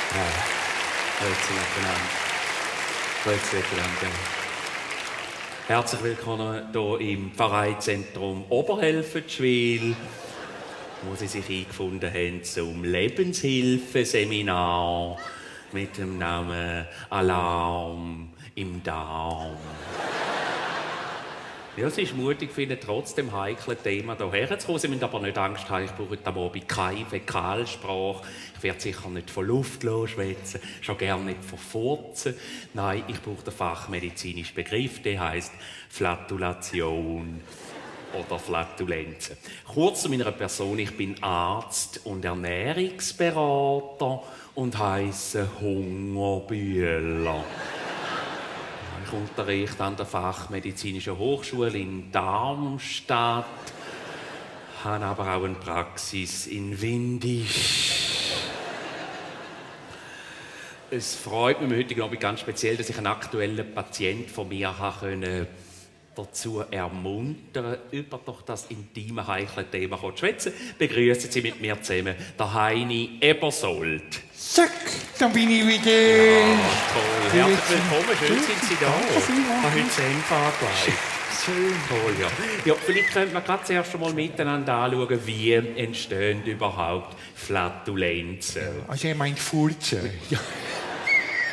Grüezi miteinander. Grüezi miteinander. Herzlich willkommen hier im Pfarreizentrum Oberhelfenschwil, wo Sie sich eingefunden haben zum Lebenshilfeseminar mit dem Namen Alarm im Darm. Ja, es ist mutig, finde ich, trotz dem heiklen Thema hierher zu kommen. Sie müssen aber nicht Angst haben, ich brauche am Abend keine Fäkalsprache. Ich werde sicher nicht von Luft schwätzen, schon gerne nicht von Furzen. Nein, ich brauche den fachmedizinischen Begriff, der heisst Flatulation oder Flatulenzen. Kurz zu meiner Person, ich bin Arzt und Ernährungsberater und heisse Hungerbühler. Ich unterrichte an der Fachmedizinischen Hochschule in Darmstadt, habe aber auch eine Praxis in Windisch. Es freut mich heute Abend ganz speziell, dass ich einen aktuellen Patienten von mir dazu ermuntern, über doch das intime, heikle Thema zu schwätzen. Begrüßen Sie mit mir zusammen den Heini Ebersold. Zack, dann bin ich wieder. Ja, toll. Herzlich willkommen, schön sind Sie da. Ich habe heute Senfa gleich. Schön. Toll, ja. Ja, vielleicht könnten wir gerade zuerst einmal miteinander anschauen, wie entstehen überhaupt Flatulenzen. Also er meint Furzen. Ja.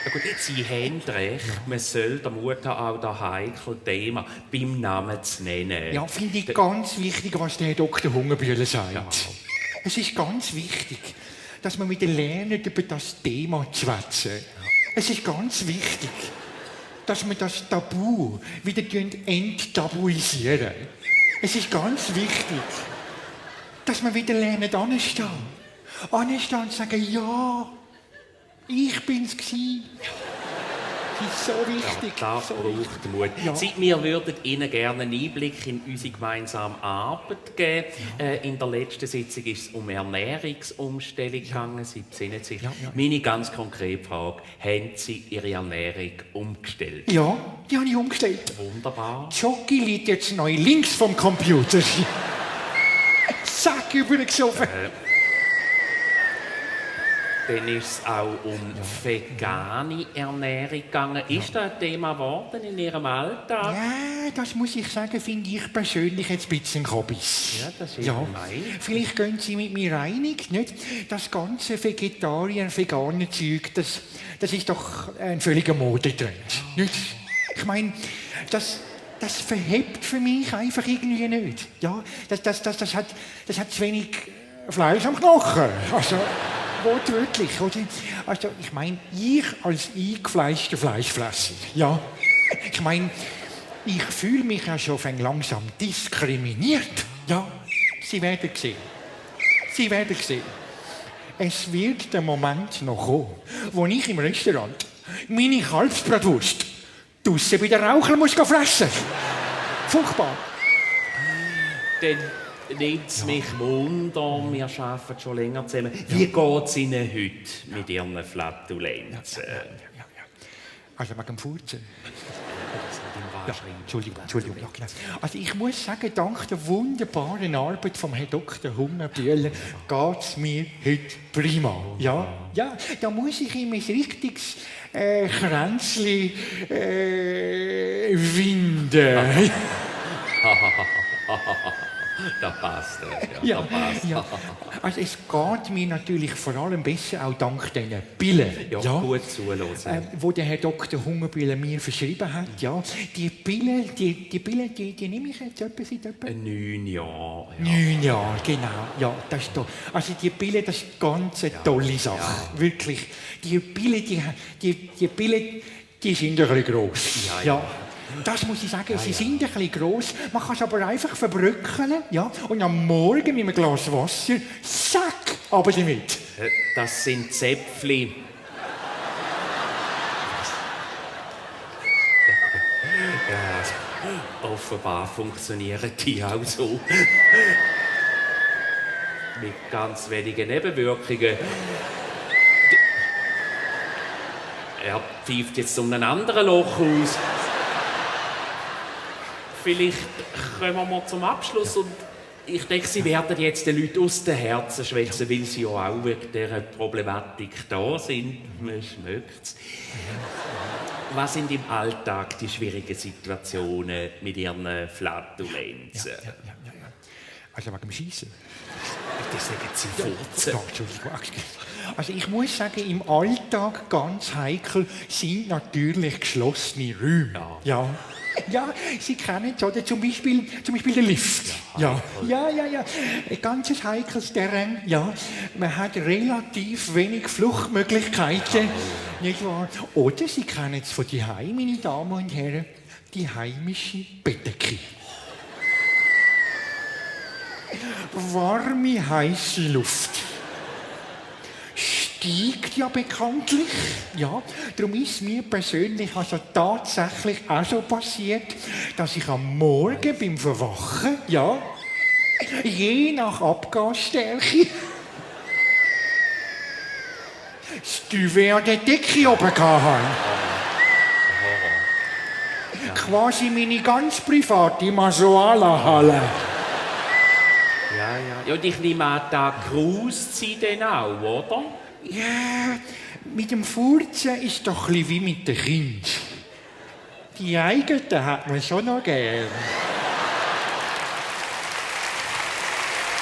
Ja, gut, Sie haben recht, man soll der Mutter auch das heikle Thema beim Namen zu nennen. Ja, finde ich ganz wichtig, was der Herr Dr. Hungerbühler sagt. Ja. Es ist ganz wichtig, dass wir wieder lernen, über das Thema zu schwätzen. Es ist ganz wichtig, dass wir das Tabu wieder enttabuisieren. Es ist ganz wichtig, dass wir wieder lernen, anzustehen. Anstehen und sagen, ja, ich bin's gsi. Das ist so wichtig. Ja, das braucht Mut. Ja. Wir würden Ihnen gerne einen Einblick in unsere gemeinsame Arbeit geben. In der letzten Sitzung ist es um Ernährungsumstellung gegangen. Sie besinnen sich. Ja. Meine ganz konkrete Frage, haben Sie Ihre Ernährung umgestellt? Ja, die habe ich umgestellt. Wunderbar. Jockey liegt jetzt neu links vom Computer. Zack, übergeschoben. Dann ist es auch um vegane Ernährung gegangen. Ist das ein Thema geworden in Ihrem Alltag? Ja, das muss ich sagen, finde ich persönlich jetzt ein bisschen Kobbis. Ja, das ist Ja, gemein. vielleicht gehen Sie mit mir einig, nicht? Das ganze Vegetarier-vegane Zeug, das ist doch ein völliger Modetrend. Nicht? Ich meine, das verhebt für mich einfach irgendwie nicht. Ja, das hat zu wenig Fleisch am Knochen. Also, wortwörtlich, oder? Also, ich meine, ich als eingefleischter Fleischfresser, ja, ich meine, ich fühle mich ja schon langsam diskriminiert. Ja, Sie werden sehen. Sie werden sehen. Es wird der Moment noch kommen, wo ich im Restaurant meine Kalbsbratwurst draussen bei den Rauchern muss fressen. Furchtbar. Dann nimmt es mich Wunder, wir arbeiten schon länger zusammen. Wie geht es Ihnen heute mit Ihren Flatulenzen? Ja. Also wegen dem Furzen. Ja, Entschuldigung. Ja, genau. Also ich muss sagen, dank der wunderbaren Arbeit vom Herrn Dr. Hungerbühler geht es mir heute prima. Ja, da muss ich ihm ein richtiges Kränzchen winden. Da passt es. Ja, da passt. Ja. Also es geht mir natürlich vor allem besser, auch dank diesen Pillen. Ja, gut zuhören. Wo der Herr Dr. Hungerbühler mir verschrieben hat. Ja. Die Pillen, die nehme ich jetzt seit etwa 9 Jahre. 9 Jahre, genau. Ja, das ist toll. Also die Pillen, das ist ganz eine tolle Sache. Ja. Wirklich. Die Pillen, die sind ein bisschen gross. Ja. Das muss ich sagen, sie sind ein bisschen gross. Man kann es aber einfach verbröckeln. Ja? Und am Morgen mit einem Glas Wasser, zack, aber damit. Das sind Zäpfli. Ja, offenbar funktionieren die auch so. Mit ganz wenigen Nebenwirkungen. Er pfeift jetzt um einen anderen Loch aus. Vielleicht kommen wir mal zum Abschluss und Ich denke, Sie werden jetzt den Leuten aus den Herzen schwätzen, weil sie ja auch wegen dieser Problematik da sind. Man schmeckt es. Was sind im Alltag die schwierigen Situationen mit Ihren Flatulenzen? Ja. Also wegen dem Schießen. Bitte sagen Sie Furzen. Ja, Entschuldigung. Also ich muss sagen, im Alltag ganz heikel sind natürlich geschlossene Räume. Ja. Ja, Sie kennen es, oder? Zum Beispiel der Lift. Ja. Ein ganz heikles Terrain. Ja. Man hat relativ wenig Fluchtmöglichkeiten. Nicht wahr? Oder Sie kennen es von daheim, meine Damen und Herren, die heimische Bettdecke. Warme, heiße Luft. Steigt ja bekanntlich. Ja, darum ist mir persönlich also tatsächlich auch so passiert, dass ich am Morgen beim Verwachen, ja, je nach Abgasstärke, das Duvet an der Decke oben hatte. Quasi meine ganz private Masuala-Halle. Ja, und ich nehme an, da grust Sie denn auch, oder? Ja, mit dem Furzen ist doch ein bisschen wie mit den Kindern. Die eigenen hat man schon noch gern.